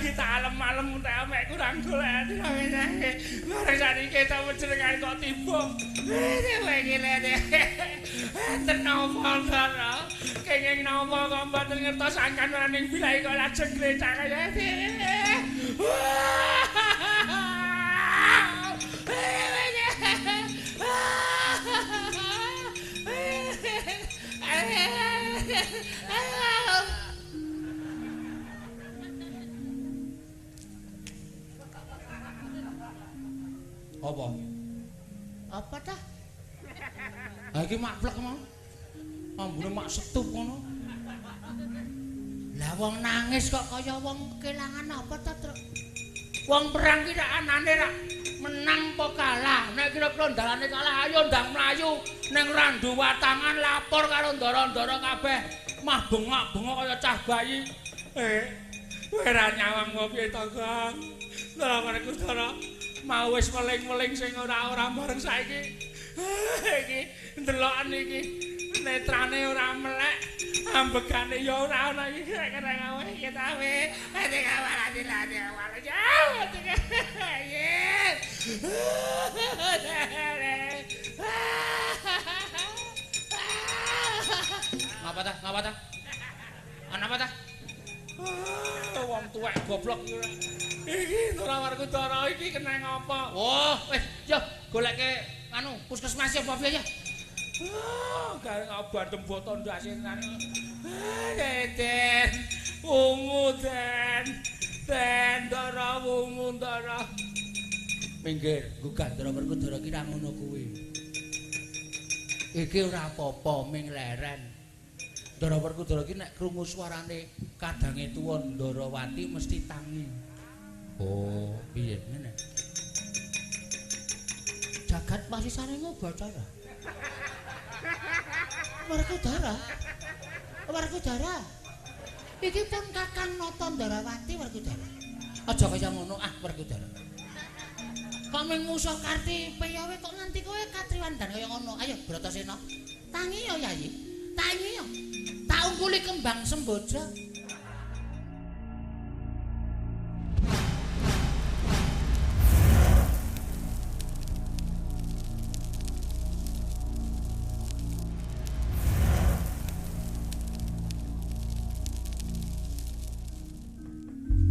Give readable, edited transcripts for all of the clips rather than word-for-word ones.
Lagi tak alem-alem tak mek kurang golek. Bareng saniki ta jenengan kok tiba. Enten napa Ndara? Kenging napa kok mboten ngertos angkan ning bilahi kok lajeng glecak kaya. Apa? Apa ta? Ha iki mak plek mau. Ambune mak setup ngono. Lah wong nangis kok kaya wong kelangan apa ta, Truk? Wong perang ki rak anane rak menang apa kalah. Nek kira-kira dalane kalah ayo ndang mlayu ning randu watangan lapor karo ndara-ndara kabeh. Mah bengok-bengok kaya cah bayi. Kowe ra nyawang apa piye to, Gong? Ndara Werkudara mau wis meling-meling sing ora-ora bareng saiki. Iki ndeloken iki netrane ora melek, ambegane ya ora ana iki kena gawe iki ta we. Ngapa ta? Ngapa ta? Ana apa ta? Wong tuwek goblok iki Ndara Werkudara iki kena ngapa? Wah, wis yo goleke anu puskesmas apa piye ya? Gareng abandem boto ndase tenan. Den, ungu den. Den Ndara wungu Ndara. Minggir, gugah Ndara Werkudara ki ra ngono kuwi. Iki ora apa-apa ming leren. Ndara Werkudara ki nek krungu suarane kadange tuwa Ndarawati mesti tangi. Oh, piye ngene? Jagat pasisane ngobacara. Werkudara. Werkudara. Iki pun Kakang Nata Ndarawati Werkudara. Aja kaya ngono ah Werkudara. Kok ming musuh Kartipeya wae kok nganti kowe katriwandan kaya ngono. Ayo Bratasena. Tangi ya Yayi. Tangi ya. Tak ungkuli kembang semboja.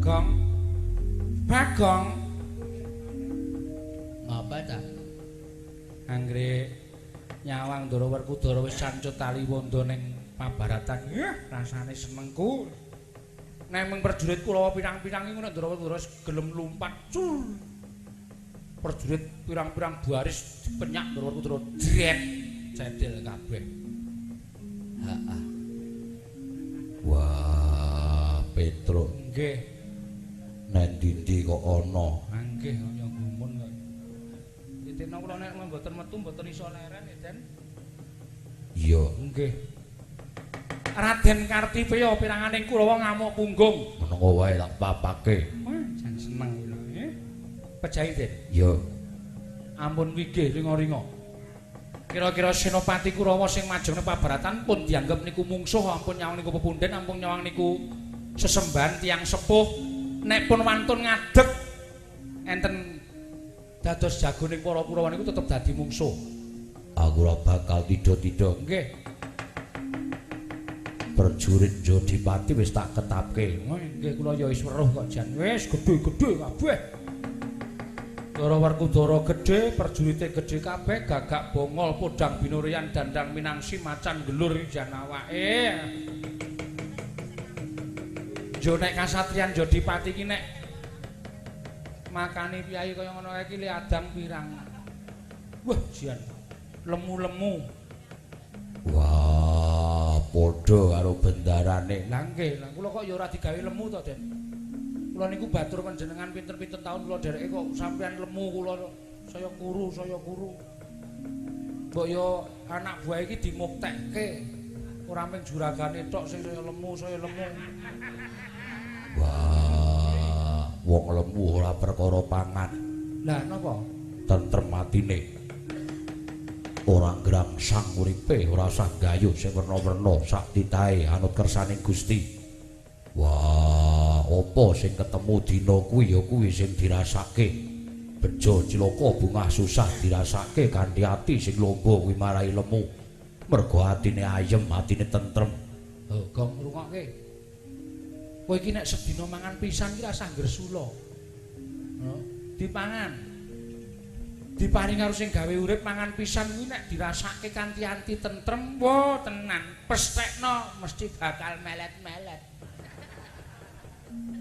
Gong. Bagong. Ngapa ta? Anggre nyawang Ndara Werkudara wis sancut tali wanda ning pabaratan. Rasane senengku. Nek mung prajurit Kurawa pirang-pirang iku nek Ndara Werkudara gelem lumpat cul. Prajurit pirang-pirang baris dipenyak Ndara Werkudara dret cedel kabeh. Heeh. Wah, Petruk. Nggih. Nek ndi-ndi kok ana. Nggih, kaya gumun kok. Titeno kula nek mboten metu mboten iso leren ya, Den. Iya, nggih. Raden Kartipeya piranganing Kurawa ngamuk punggung. Menengo wae tak papake. Wah, jan seneng kula. Pejahi, Den. Iya. Ampun wigih ringa-ringa. Kira-kira Senopati Kurawa sing majeng nang pabaratan pun dianggep niku mungsuh, ampun nyawang niku pepunden, ampun nyawang niku sesembahan tiyang sepuh. Nek pun wantun ngadeg enten dados jagoning para Kurawa niku tetep dadi mungsuh. Aku ora bakal tido-tido. Nggih. Prajurit Jodipati wis tak ketapke. Nggih kula ya wis weruh kok jan. Wis gedhe-gedhe kabeh. Ndara Werkudara gedhe, prajurite gedhe kabeh, gagak bongol, podang binuryan, dandang minangsi, macan gelur jan awake. Yo nek kasatriyan Jodipati ki nek makani piyayi kaya ngono kae iki le adang pirang. Wah, jan lemu-lemu. Wah, padha karo bendarane. Lah nggih, lah kula kok ya ora digawe lemu to, Den. Kula niku batur panjenengan pinten-pinten taun kula dhereke kok sampean lemu kula saya kuru, saya kuru. Mbok yo anak buah iki dimuktekke. Ora mung juragane tok sing saya lemu, saya lemu. Wah, wong lemu ora perkara pangan. Lah napa? Tentrem atine. Ora ngrangsang uripe, ora usah gayuh sing werna-werna sak titahe anut kersaning Gusti. Wah, Apa sing ketemu dina kuwi ya kuwi sing dirasake. Bejo cilaka bungah susah dirasake kanthi ati sing lomba kuwi marai lemu. Mergo atine ayem, atine tentrem. Oh, gong ngrungokke. Kowe iki nek sedina mangan pisan ki rasah ngresula. Dipangan. Diparing karo sing gawe urip mangan pisan kuwi nek dirasake kanthi ati tentrem, wah tenan, pestekno mesti bakal melet-melet.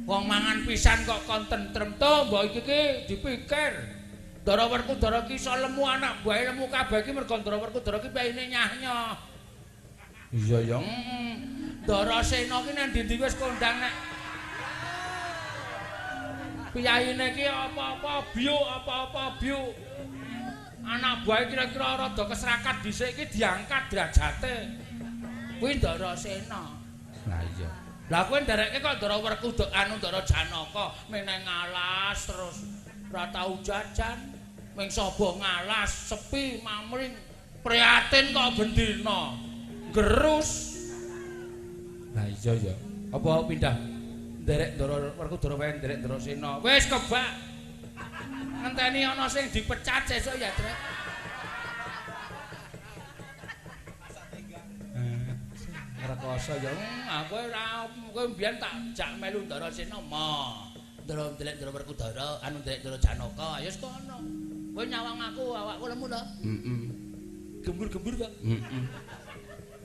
Wong mangan pisan kok kon tentrem to, mbok iki ki dipikir. Ndara Werkudara ki iso lemu anak buahe lemu kabeh iki mergo Ndara Werkudara ki piyene nyah-nyoh. Iya ya. Ndara Sena ki nang ndi-ndi wis kondang nek piyayine ki apa-apa biuk, apa-apa biuk. Anak buahe kira-kira rada keserakat dhisik iki diangkat derajate. Kuwi Ndara Sena. Lah iya. Lah kowe nderekke kok Ndara Werkudara anu Ndara Janaka meneng ngalas terus ora tau jajan, ming saba ngalas, sepi, mamring, prihatin kok bendina. Gerus. Lah iya ya. Apa pindah nderek Ndara Werkudara wae nderek Ndara Sena. Wis kebak. Ngenteni ana sing dipecat sesuk ya, Trek. Rekoso ya, aku ora kowe mbiyen tak jak melu Ndara Sena ma. Ndara ndelek Ndara Werkudara, anu ndelek Ndara Janaka, ayo wis kono. Kowe nyawang aku, awakku lemu to? Heeh. Gembur-gembur to? Heeh.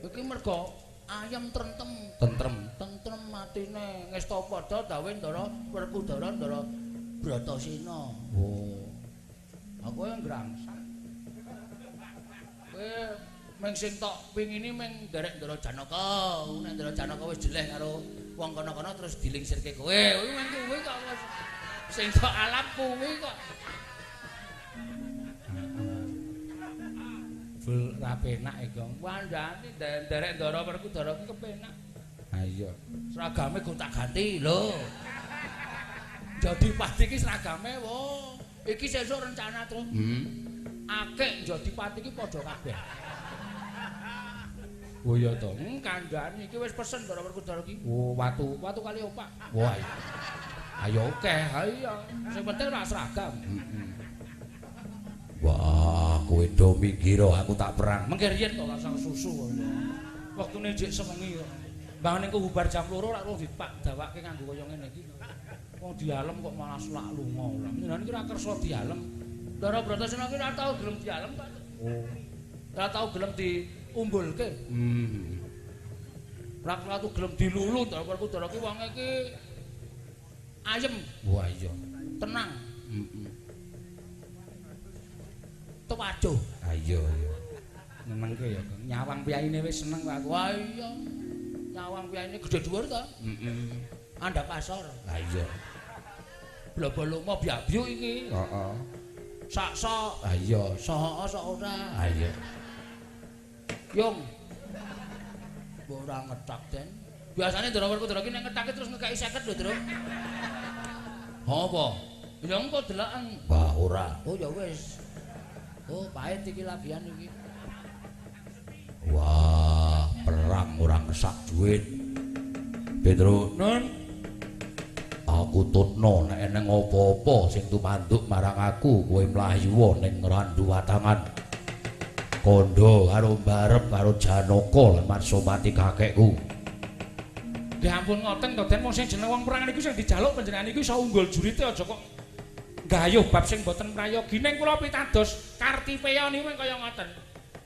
Iki mergo ayem trentem, tentrem, tentrem matine ngesta padha dawuhe Ndara Werkudara Ndara Bratasena. Oh. Aku yang ngrangsak. Kowe ming sing tok pingini ming nderek Ndara Janaka. Nek Ndara Janaka wis jeleh karo wong kono-kono terus dilingsirke kowe. Kuwi ming kuwi kok sing tok alap kuwi kok. Bul ra penak iki, Gong. Wandane nderek Ndara Werkudara ki kepenak. Ha iya. Seragame gonta ganti lho. Jadi pati iki seragame wo. Iki sesuk rencana terus. Akeh jadi pati iki padha kabeh. Oh iya to. Kandhane iki wis pesen Ndara Werkudara iki. Oh, watu, watu kali opak. Wah. Ayo akeh, ha iya. Sing penting ora seragam. Wah, kowe do minggir aku tak perang. Mengke riyen to ora susu. Wektune jek sewengi kok. Mbangane ku bubar jam 2 lak rung dipak dawake nganggo kaya ngene iki. Wong dialem kok malah selak lunga ora. Jenengan iki ora kersa dialem. Ndara Bratasena ki ora tau gelem dialem kok. Oh. Ora tau gelem diumbulke. Ora tau gelem dilulu Ndara Werkudara ki wonge iki ayem. Wah iya. Tenang. Tewaduh. Ha iya iya. Nyenengke ya, Kang. Nyawang piyayine wis seneng kok aku. Wah iya. Nyawang piyayine gedhe dhuwur to? Heeh. Andhap asor. Ha iya. Blaba lomo biabyuk iki. Heeh. Sak-sok. Ha iya. Sok sok ora. Ha iya. Yung. Mbok ora ngethak, Den. Biasane Ndara Werkudara ki nek ngethake terus ngekeki 50 lho, Truk. Ha apa? Ya engko deloken. Wah, ora. Oh ya wis. Oh, pahit iki lagian iki. Wah, perang ora ngesak duit. Petro, Nun. Aku tutno nek eneng apa-apa sing tumanduk marang aku, kowe mlayu ning Randu Watangan. Kandha karo mbarep karo Janaka lan Marsopati kakekku. Nggih ampun ngoten to, Den, wong sing jeneng wong perang niku sing dijaluk panjenengan niku iso unggul jurite aja kok gayuh bab sing boten prayogi. Ning kula pitados Kartipeya niku kaya ngoten.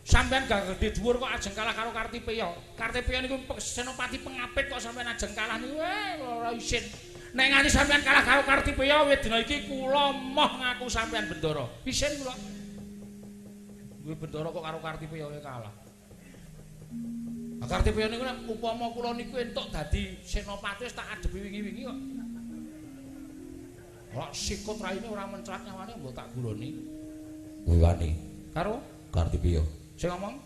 Sampeyan gak gedhe dhuwur kok ajeng kalah karo Kartipeya. Kartipeya niku senopati pengapit kok sampeyan ajeng kalah niku ora isin. Nek nganti sampeyan kalah karo Kartipeya wedina iki kula moh ngaku sampeyan bendara. Isin kula. Kuwi bendara kok karo Kartipeya kalah. Lah Kartipeya niku nek upama kula niku entuk dadi senopati wis tak adepi wingi-wingi kok. Ora sikut raine ora mencrat nyawane mbok tak guloni. Kuwi wani karo Kartipeya. Sing ngomong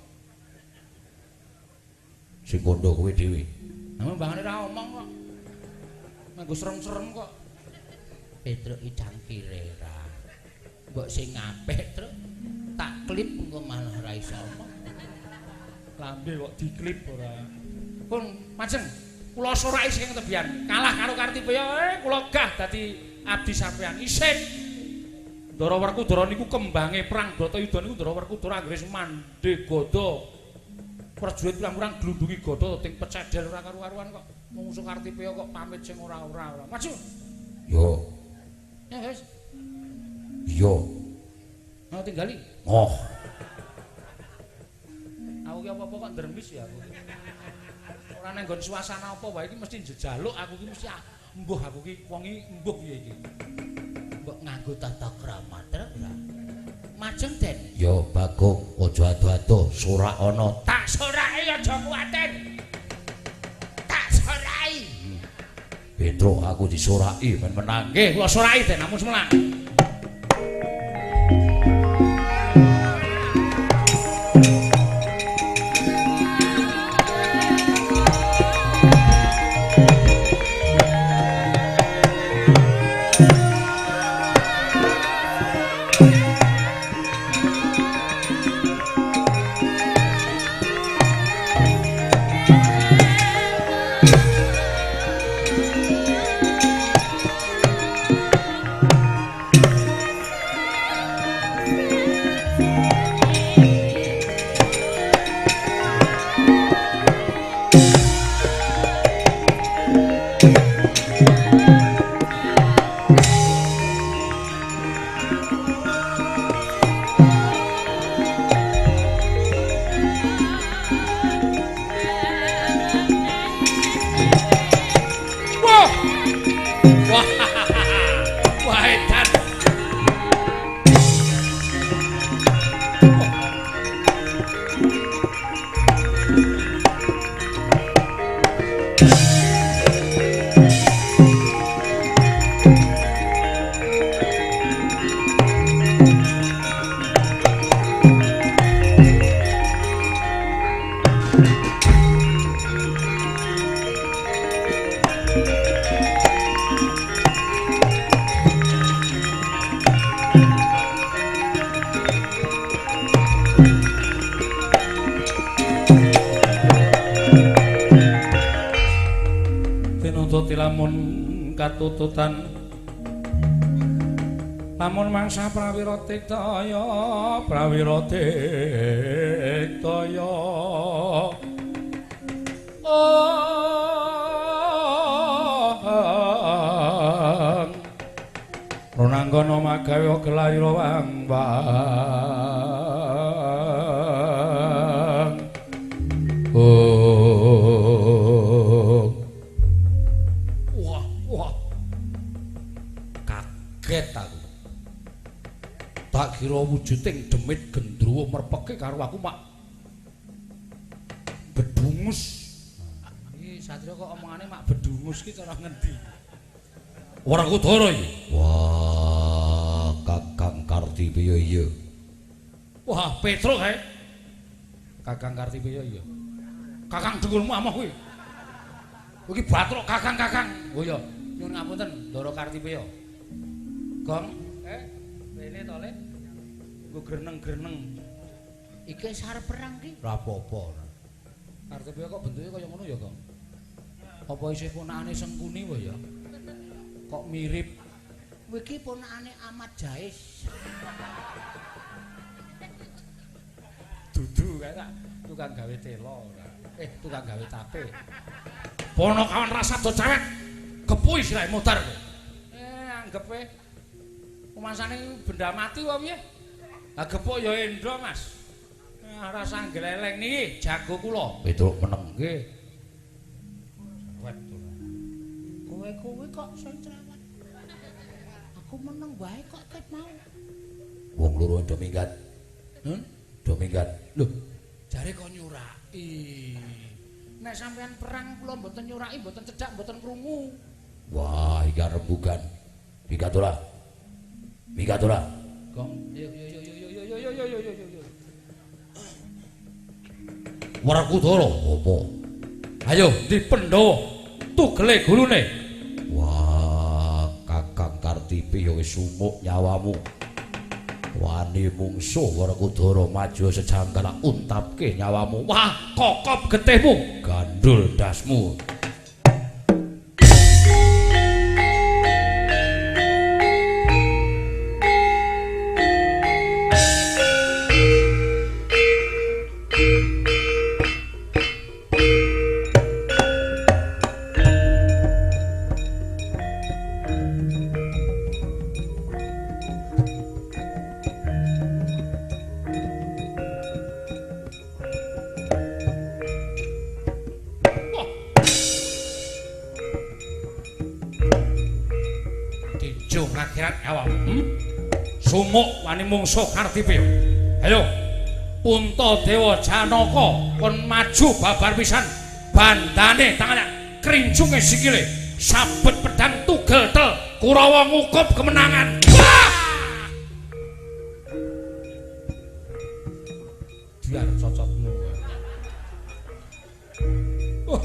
sing kandha kowe dhewe. Lah mbangane ora omong kok. Nganggo serem-serem kok. Petruk iki cangkire ra. Mbok sing apik, Truk. Tak klip engko malah ora iso omong. Lambe kok diklip ora. Pun majeng. Kula soraki sing tebian. Kalah karo Kartipeya, kula gah dadi abdi sampean. Isin. Ndara Werkudara niku kembange perang Bratayuda niku Ndara Werkudara anggere mandhe gada. Prajurit pirang-pirang glundungi gada ting pecedel ora karu-karuan kok. Mungsuh Kartipeya kok pamit sing ora-ora ora. Maju. Yo. Ya wis. Yo. Mau tinggali. Oh. Aku ki apa-apa kok ndremis ya aku. Ora nang nggon suasana apa wae iki mesti njejaluk aku ki mesti mbuh aku ki wong iki mbuh piye iki. Mbok nganggo tata krama trep ora. Majeng Den. Yo Bagong aja ado-ado sorak ana. Tak soraki aja kuwatir. Tak soraki. Petruk aku disoraki men menang. Nggih kula soraki Den ampun semelang. Lamun katututan lamun mangsa prawira tiktaya prawira tiktaya Ronanggana magawe gelayura wang wang. Wah, wah. Kaget aku. Tak kira wujuding demit gendruwo merpeke karo aku mak bedungus. Iki satria kok omongane mak bedungus ki cara ngendi? Werkudara iki. Wah, Kakang Kartipeya iya. Wah, Petruk kae. Kakang Kartipeya iya. Kakang dengkulmu amoh kuwi. Iki batruk kakang-kakang. Oh iya, nyuwun ngapunten Ndara Kartipeya. Gong, rene to, Le. Nggo greneng-greneng. Iki wis arep perang ki. Ora apa-apa. Kartipeya kok bentuke kaya ngono ya, Gong? Apa isih ponakane Sengkuni wae ya? Kok mirip? Kowe iki ponakane Ahmad Jais. Dudu kae tak tukang gawe tela ora. Tukang gawe tape. Ponokawan rasa do cewek. Gepuhi sirahe modar kowe. Anggepe umasane benda mati wae piye? Ha gepuk ya endho, Mas. Rasa gleleng niki jago kula. Petruk meneng. Nggih. Cewek to. Kowe-kowe kok sing cerewet. Aku meneng wae kok ket mau. Wong loro do minggat. Do minggat. Lho, jare kok nyuraki. Nek sampean perang kula mboten nyuraki, mboten cedhak, mboten krungu. Wah, iki rembugan. Minggat ora? Minggat ora? Gong, yo yo yo yo yo yo yo yo yo yo. Werkudara apa? Ayo ndi Pandhawa tugele gulune. Wah, Kakang Kartipeya wis sumuk nyawamu. Wani mungsuh Werkudara maju sejangkala untapke nyawamu. Wah, kokop getihmu, gandul dasmu. Ijo akhirat awakmu. Sumuk wani mungsuh Kartipeya. Ayo Puntadewa Janaka kon maju babar pisan bandane tangane krincunge sikile sabet pedang tugel tel Kurawa ngukup kemenangan. Wah! Biar cocotmu. Oh.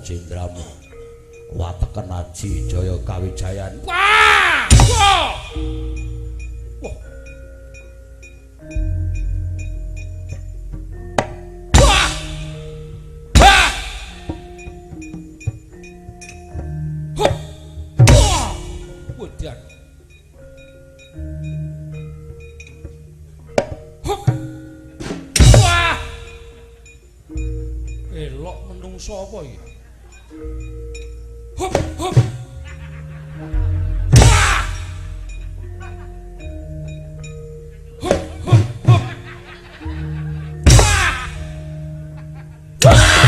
Jendramu wateken aji jaya kawijayan. Wah! Wah! Wah! Wah! Wah! Hup! Wah! Wedan. Hup! Wah! Elok menungso apa iki? Hup, hup. Wah! Hup, hup, hup. Wah!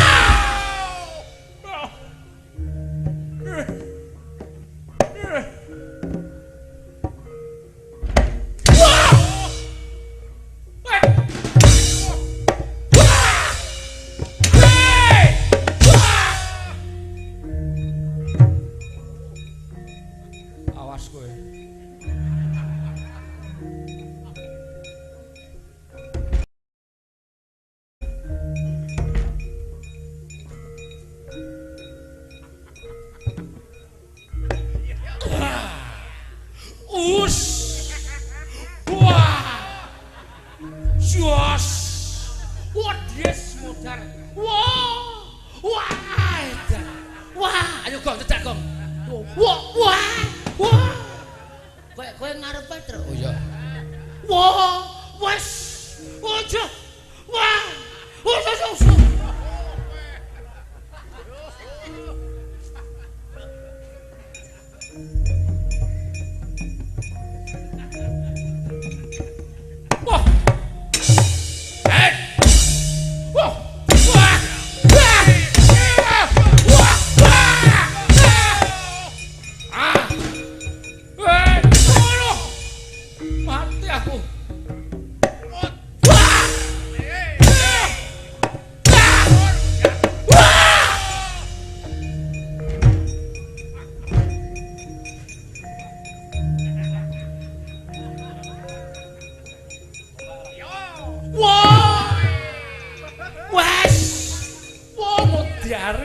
Awas kowe. Us. Wah. Jos. Wah, des modar. Wah. Wah. Wah, ayo gong cedak gong. Wah, wah. Wah. Kowe ngarep ae, Tru. Oh iya. Wah, wes. Ojo. Wah. Wes, wes, wes. Wah. Eh. Wah. Wah. Wah. Wah. Wah. Ah. Eh, tolong. Mati aku. Wah. Wah. Wah. Wes. Wah, modar.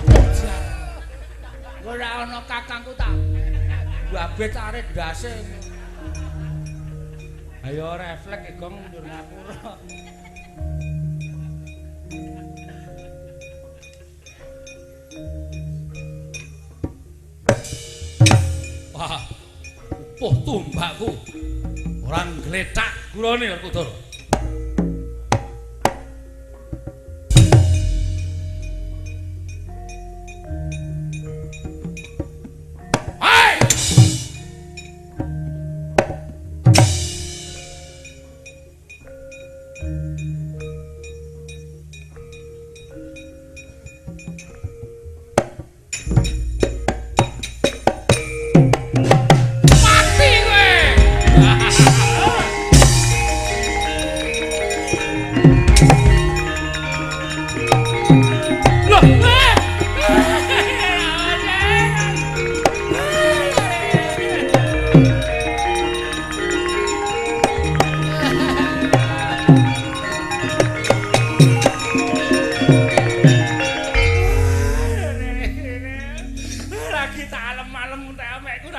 Modar. Ora ana kakangku tak babet arit ndase. Ayo refleks gong ndur ngapura. Wah. Upuh tumbakku. Ora ngletak gulane Werkudara. Hai!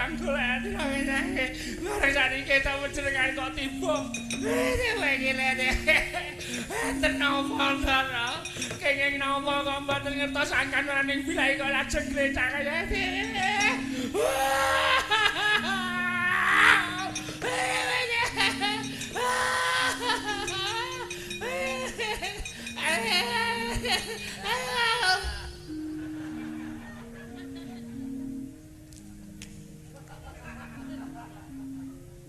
perang golek ati. Bareng saniki ta jenengan kok tiba. Enten napa Ndara? Kenging napa kok mboten ngertos angkan ning bilahi kok lajeng glecak kaya.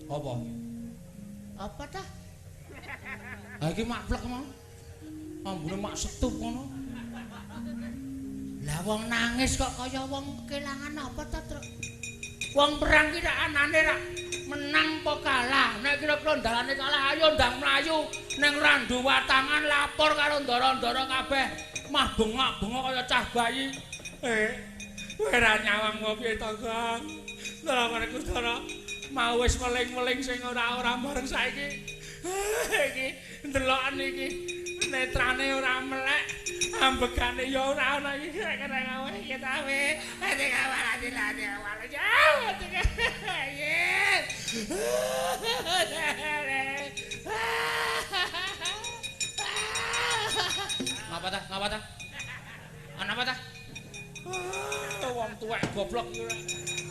Apa? Apa ta? Ha iki mak plek mau. Ambune mak setup ngono. Lah wong nangis kok kaya wong kelangan apa ta, Truk? Wong perang ki rak anane rak menang apa kalah. Nek kira-kira dalane kalah ayo ndang mlayu ning Randu Watangan lapor karo ndara-ndara kabeh. Mah bengok-bengok kaya cah bayi. Kowe ra nyawang apa piye to, Gong? Ndara Werkudara mau wis meling-meling sing ora-ora bareng saiki. Iki ndeloken iki netrane ora melek, ambegane ya ora ana iki kena gawe iki ta we. Ati kawal ati ati kawal. Ngapa ta? Ngapa ta? Ana apa ta? Wong tuwek goblok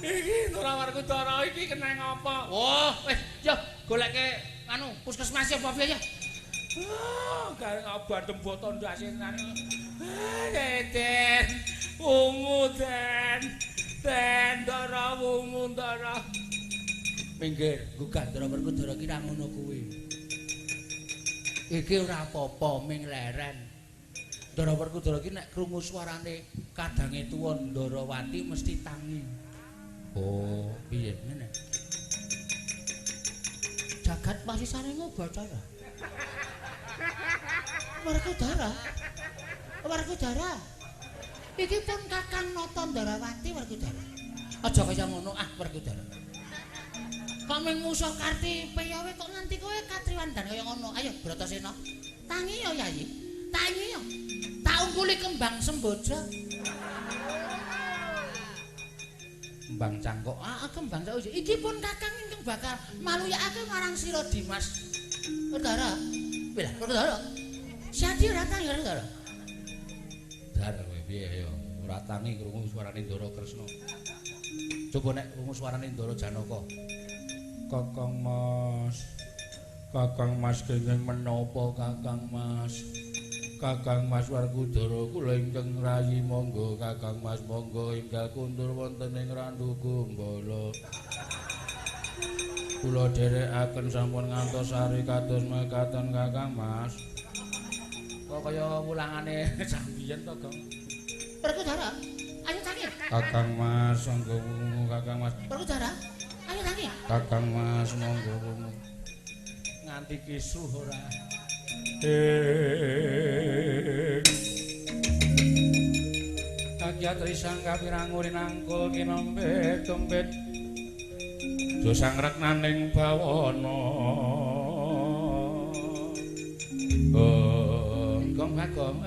iki ora Werkudara iki kena ngapa? Wah, wis yo goleke anu puskesmas apa piye ya? Gareng abandem boto ndase tenan. Den, ungu den. Den Ndara wungu Ndara. Minggir, gugah Ndara Werkudara ki ra ngono kuwi. Iki ora apa-apa ming leren. Ndara Werkudara ki nek krungu suarane kadange tuwa Ndarawati mesti tangi. Oh, piye ngene? Jagat pasisane ngobacara. Werkudara. Werkudara. Iki pun Kakang Nata Ndarawati Werkudara. Aja kaya ngono ah Werkudara. Kok ming musuh Kartipeya kok nganti kowe katriwandan kaya ngono. Ayo Bratasena. Tangi ya Yayi. Tangi ya. Tak ungkuli kembang semboja. Kembang cangkok. Ah, kembang cangkok. Iki pun Kakang ingkang bakal maluyakake marang sira Dimas. Werkudara. Wih, Werkudara. Siadi ora tangi Werkudara. Dar kowe piye ya? Ora tangi krungu suarane Ndara Kresna. Coba nek krungu suarane Ndara Janaka. Kakang Mas. Kakang Mas kenging menapa Kakang Mas? Kakang Mas Werkudara kula ingkang rayi monggo Kakang Mas monggo enggal kundur wonten ing Randu Gumbala. Kula dherekaken sampun ngantos sari kados mekaten Kakang Mas. Kok kaya wulangane sambiyen to, Gong? Werkudara, ayo tangi. Kakang Mas monggo wungu Kakang Mas. Werkudara, ayo tangi. Kakang Mas monggo wungu. Nganti kisuh ora. Kagyat risang kapirang urinangkul kinempit tumpit josang reknaning bawana. Oh, Gong Bagong,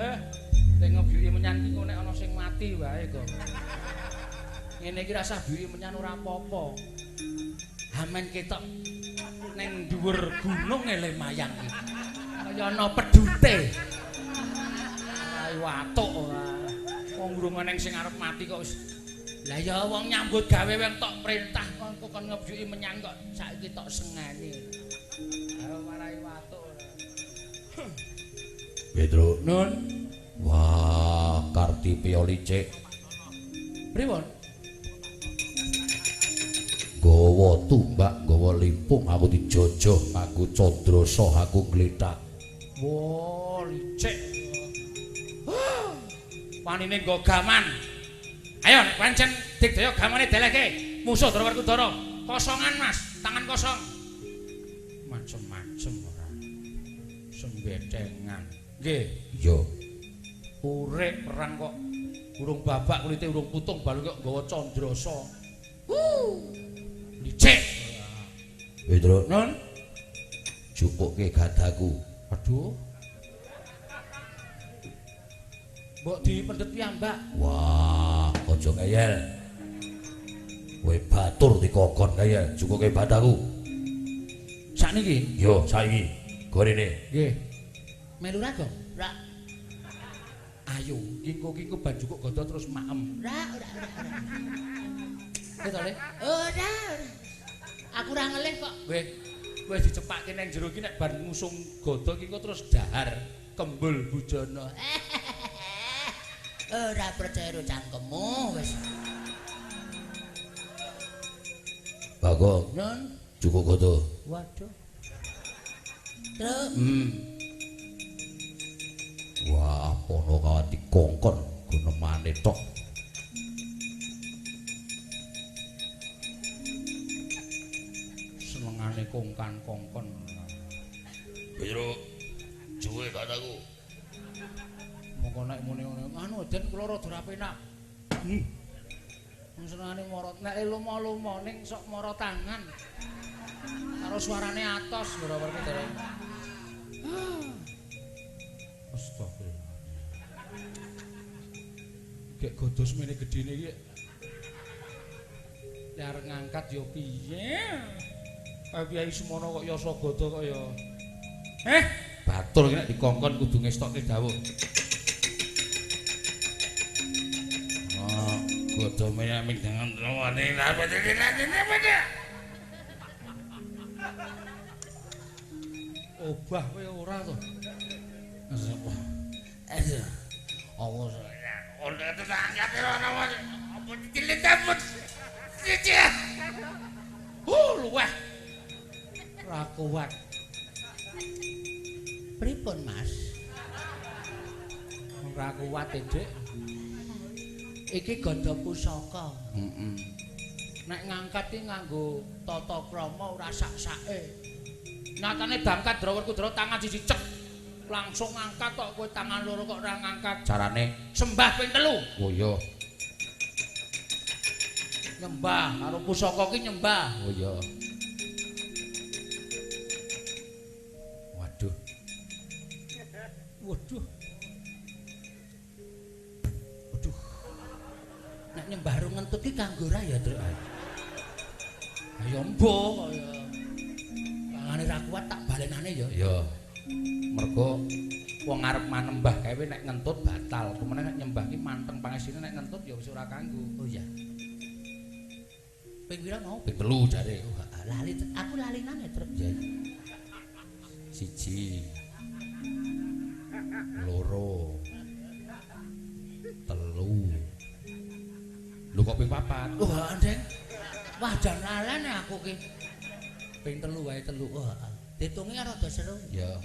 sing ngebyuki menyan iki nek ana sing mati wae, Gong. Ngene iki rasah byuki menyan ora apa-apa. Amen ketok ning dhuwur gunung ele mayang iki. Kaya ana pedhute. Ayo watuk ora. Wong urung eneng sing arep mati kok wis. Lah ya wong nyambut gawe wong tok perintah kon kon ngebyuki menyan kok saiki tok sengeni. Ayo marai watuk ora. Petro. Nun. Wah, Kartipeya licik. Pripun? Gawa tumbak, gawa limpung aku dijojoh nganggo candrasa aku glethak. Wah, licik. Wanine nggo gaman. Ayo nek pancen digdaya gamane delehke musuh Ndara Werkudara. Kosongan, Mas, tangan kosong. Macem-macem ora. Sembedengan. Nggih. Iya. Urip perang kok urung babak kulite urung putung balu kok nggawa candrasa. Licik. Petro. Nun. Jupukke gadaku. Aduh. Mbok dipendhet piyambak. Wah, aja ngeyel. Kowe batur dikokon kaya jukuke bataku. Sakniki? Yo, saiki. Gorene. Nggih. Melu ra, Gong? Ra. Ayo, kingko-kingko ban jukuk gada terus maem. Ora, ora, ora. Kowe to, Le? Ora, ora. Aku ora ngelih kok. Weh, wis dicepake nang jero iki nek bar ngusung gada ki engko terus dahar kembul bujana. Ora percaya karo cangkemmu wis. Bagong, Nun, jukuk gada. Waduh. Truk. Wah, apono kawan dikongkon gunemane tok. Senengane kongkan-kongkon. Biro, juwe kataku. Mongko nek muni ngono, anu den kula rada ora penak. Senengane moro nek lumo-lumo ning sok moro tangan. Karo suarane atos ora-ora dereng. Astagfirullah. Gek godos mene gedene iki. Nek arep ngangkat ya piye? Kaya Kyai Sumono kok yasa gada kok ya. Batur iki nek dikongkon kudu ngestokke dawuh. Ah, gada mene ming dengan lawane. Obah kowe ora to? Luweh. Ora kuat. Pripun, Mas? Ora kuat, Dik. Iki gada pusaka. Heeh. Nek ngangkat ki nganggo tata krama ora sak-sake. Nyatane dangkat Drawerkudara tangan siji cek. Langsung ngangkat kok kowe tangan loro kok ora ngangkat. Carane sembah ping 3. Oh iya. Nyembah karo pusaka ki nyembah. Oh iya. Waduh. Waduh. Waduh. Nek nyembah ro ngentut ki kanggo ra ya, Truk. Ayo mbo kaya. Tangane ra kuat tak balenane ya. Iya. Mergo wong arep manembah kae nek ngentut batal. Kemene nek nyembah ki manteng pangestine nek ngentut ya wis ora kanggo. Oh iya. Ping pira mau? Ping 3 jare. Oh, lali aku lalinan ya, Truk. Ya. 1 2 3. Lho kok ping 4? Oh, Ndeng. Wah, jan lalen aku ki. Ping 3 wae 3. Oh, heeh. Ditunge rada seru. Ya.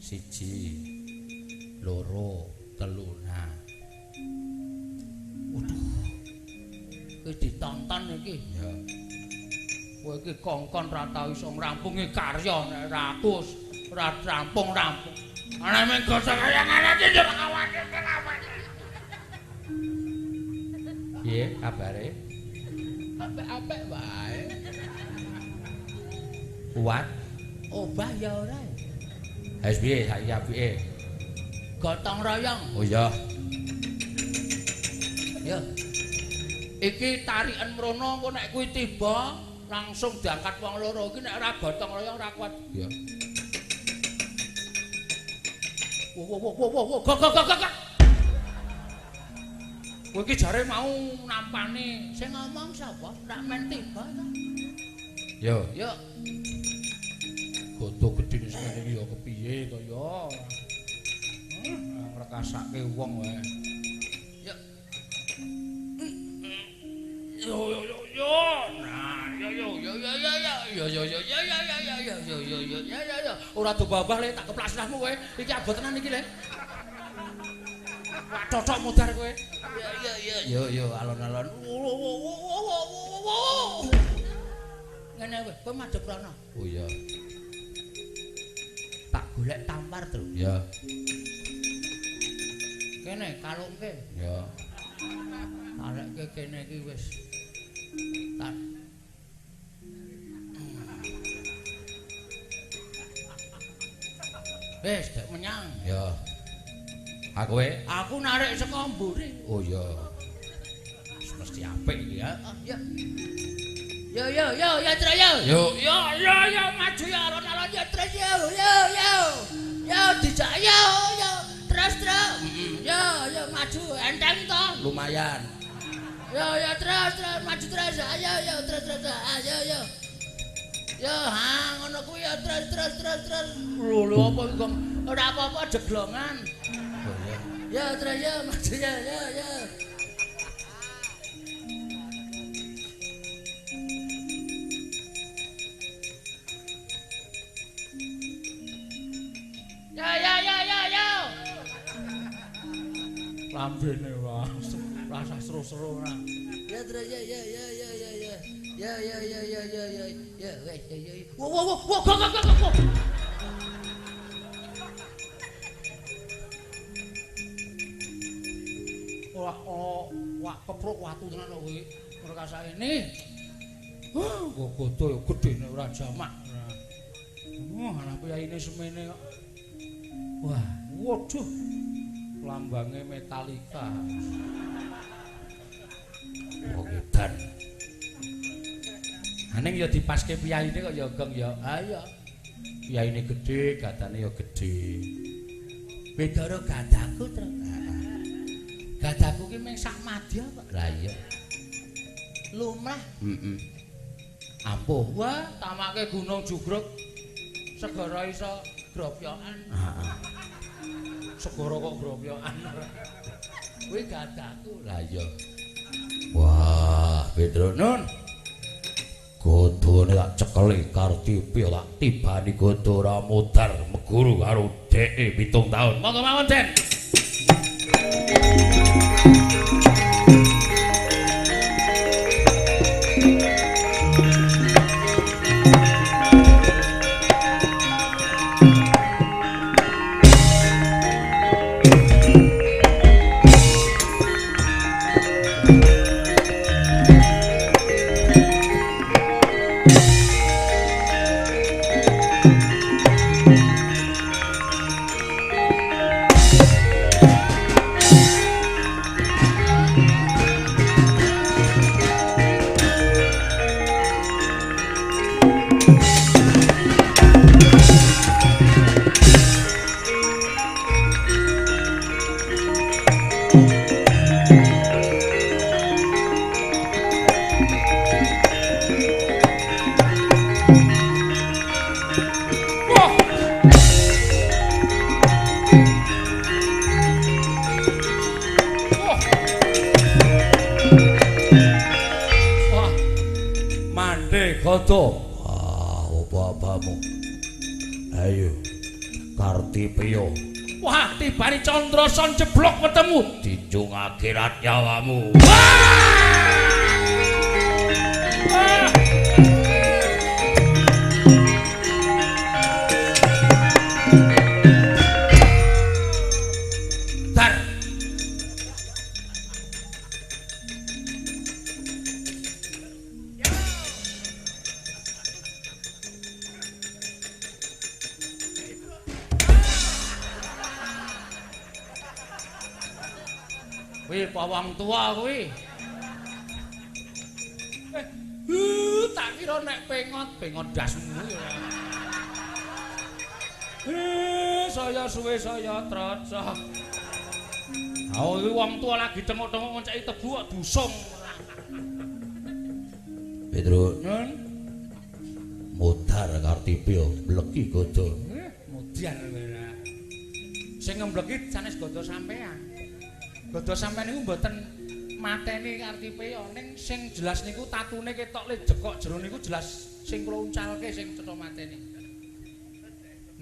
1 2 3. Nah. Waduh. Iki ditonton iki. Ya. Kowe iki kongkon ra tau iso ngrampungi karya nek ra aku ora rampung-rampung. Ana mung gosok kaya ngene iki yo awake awake. Piye kabare? Apik-apik wae. Kuat? Obah ya ora. Wis piye saiki apike? Gotong royong. Oh iya. Ya. Iki tarikan mrono engko nek kuwi tiba langsung diangkat wong loro iki nek ora gotong royong ora kuat. Ya. Wo wo wo wo wo go go go go. Kowe iki jare mau nampani sing ngomong sapa? Rak men tiba ta. Yo. Yo. Godo gedene semene iki ya kepiye to ya. Ngrekasake wong wae. Yo. Yo yo yo yo. Nah, yo yo yo yo yo yo yo yo yo yo yo yo yo yo yo yo yo. Ora dobabah le tak keplak sirahmu kowe. Iki abot tenan iki le. Cocok mudar kowe. Yo yo yo yo yo alon-alon. Ngene kowe, kowe madhep rono. Oh iya. Tak golek tampar, Tru. Ya. Kene kalungke. Ya. Talekke kene iki wis. Tak wis dek menyang. Ya. Aku we? Aku narik saka mburi. Oh iya. Mesti mesti apik iki ya. Ya. Yo yo yo yo Tru yo. Yo yo yo yo maju ya alon-alon ya Tru yo yo yo. Yo dijak yo yo terus terus. Yo yo maju enteng to. Lumayan. Yo yo terus terus maju terus ayo yo terus terus ayo yo. Yo ha ngono kuwi ya terus terus terus terus. Lho lho apa iki Gong? Ora apa-apa jeglongan. Oh iya. Yo terus yo maju yo yo yo. Yo yo yo yo yo. Lambene wae. Rasa seru-seru ora. Ya terus yo yo yo yo yo yo. Ya ya ya ya ya ya ya ya ya. Wo wo wo go go go go. Wah oh wah keprok watu tenan kok kuwi. Ngrekasake ini. Huh, kok godo ya gedene ora jamak. Wah, ana piyaine semene kok. Wah, waduh. Lambange Metallica. Wong edan. Aning ya dipaske piyaine kok ya Gong ya. Ha iya. Piyaine gedhe, gadane ya gedhe. Beda karo gadaku, Tru. Gadaku ki mung sak madya kok. Lah iya. Lumrah. Heeh. Ampuh. Wah, tamake Gunung Jugruk. Segara iso gropyokan. Heeh. Segara kok gropyokan. Kuwi gadaku. Lah iya. Wah, Petro Nun. Godone tak cekeli Kartipi tak tibani godo ora mudar meguru karo dheke 7 taun. Monggo mawon, Den. Ah, apa-apamu? Ayo, Kartipiyo. Wah, tibani Candrasan jeblok ketemu. Dijung akhirat nyawamu. Wah! Dar. Kuwi wong tuwa kuwi. Tak kira nek pengot, pengot dasmu ya. Saya suwe saya trocok. Ha iki wong tuwa lagi tengok-tengok ngonceki tebu kok dusung. Petro, Nun. Mudar Kartipi mleki godo. Mudar kowe. Sing ngembleki sanes godo sampean. Godo sampean niku mboten mateni Kartipeya, ning sing jelas niku tatune ketok le jekok jero niku jelas sing kula uncalke sing cetha mateni.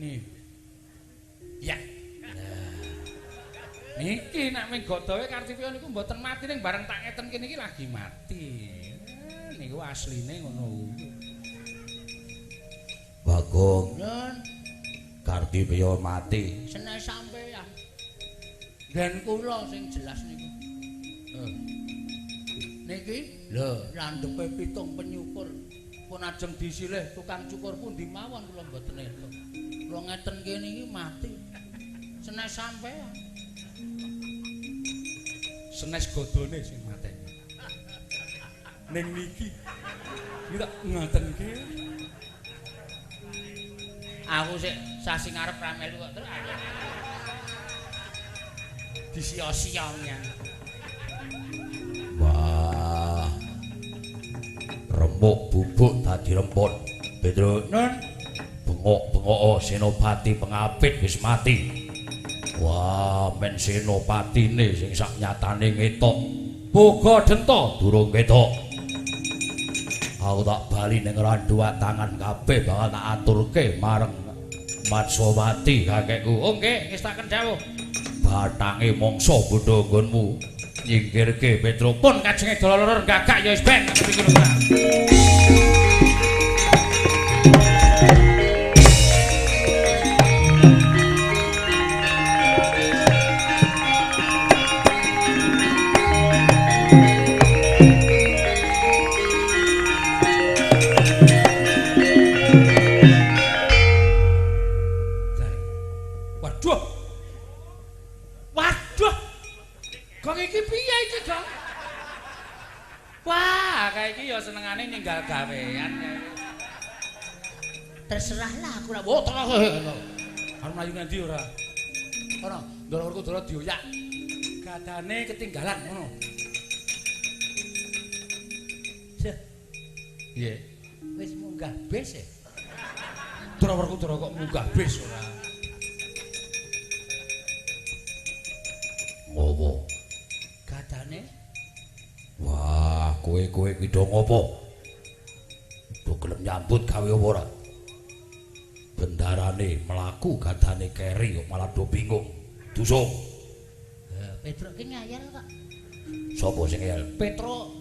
Nih. Ya. Nah. Niki nek ming godowe Kartipeya niku mboten mati ning bareng tak ngeten kene iki lagi mati. Niku asline ngono kuwi. Bagong, Nun. Kartipeya mati. Seneng sampean. Ben kula sing jelas niku. Niki lho landhepe pitung penyukur. Pun ajeng disilih tukang cukur pundi mawon kula mboten entuk. Kula ngeten kene iki mati. Senes sampean. Senes godone sing mateni. Ning niki. Iki tak ngoten iki. Aku sik sasi ngarep ra melu kok terus aku. Disia-sia nyan. Wah. Remuk bubuk dadi rempon. Petro, Nun, bengok-bengok Senopati pengapit wis mati. Wah, men senopatine sing sak nyatane ngetok. Boga Denta durung ketok. Aku tak bali ning Randuwatangan kabeh bakal tak aturke marang Matsawati kakekku. Oh nggih, wis tak kendhawuh. Bathange mangsa bodho nggonmu nyingkirke Petro. Pun kajenge dolor gagak ya wis ben ngerti lho. Waduh. Waduh. Gong iki piye iki, Gong? Wah, kae iki ya senengane ninggal gawean kae. Terserah lah aku ora. Oh, terus ngono. Arep mlayu ngendi ora? Ora, ndoro Werkudara dioyak. Gadane ketinggalan ngono. Seh, Piye? wis munggah bis e. Ndoro Werkudara kok munggah bis ora? Ngopo? Gadane Wah, kowe-kowe iki do ngopo? Do gelem nyambut gawe apa ora? Bendarane mlaku gadane keri kok malah do bingung. Dusung. Petruk ki ngayal kok. Sopo sing ngeyel? Petro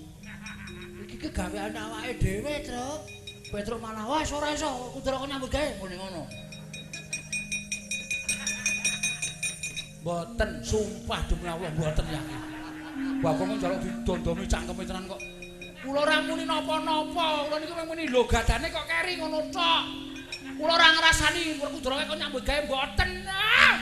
iki kegaweane awake dhewe, Truk. Petro malah wis ora iso, Kudara kok nyambut gawe ngene ngono. Mboten, sumpah demi Allah mboten yakin. Bagong njaluk didondomi cangkeme tenan kok. Kula ora muni napa-napa, kula niku mung muni lho gadane kok keri ngono tok. Kula ora ngrasani Werkudara kok nyambut gawe mboten. Ah!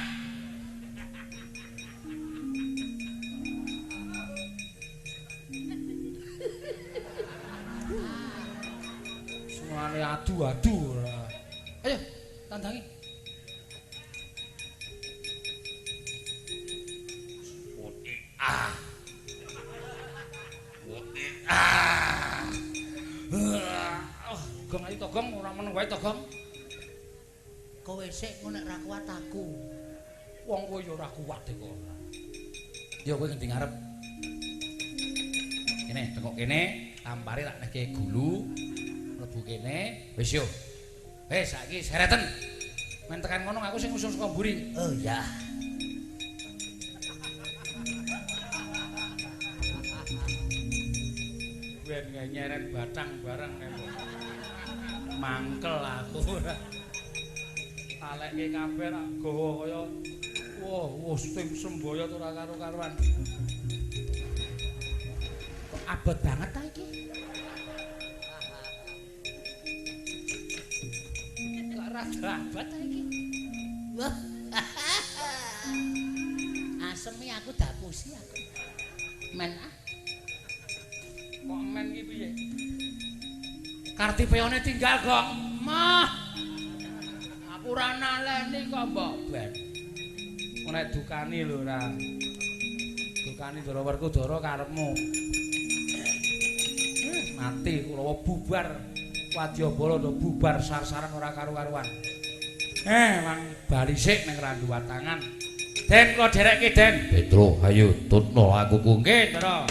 Senengane adu-adu ora. Ayo, tandangi. Ah. Ah. Oh, gong ayo to gong ora meneng wae to gong. Kowe sik ngono nek ra kuat aku. Wong kowe ya ora kuat e kok ora. Ya kowe ngendi ngarep? Kene, tekok kene, tampare tak nehke gulu. Mlebu kene, wis yo. Wis saiki sereten. Men tekan ngono aku sing ngusung saka mburi. Oh ya. Ben nyeret batang bareng kok. Mangkel aku ora. Talekke kabeh rak gawa kaya wah, wah sing semboyot ora karo-karuan. Kok abot banget ta iki? Kok rada abot ta iki? Wah. Asem iki aku dapusi aku. Men ah. Kok men iki piye? Kartipeyone tinggal, Gong. Mah. Aku ora naleni kok mbok ben. Nek dukani lho ora. Dukani Ndara Werkudara karepmu. Mati kula bubar. Wadyabala do bubar sar-saran ora karu-karuan. Mang bali sik ning Randuwatangan. Den kula dherekke, Den. Petro, ayo tutno aku ku. Nggih, Ndara.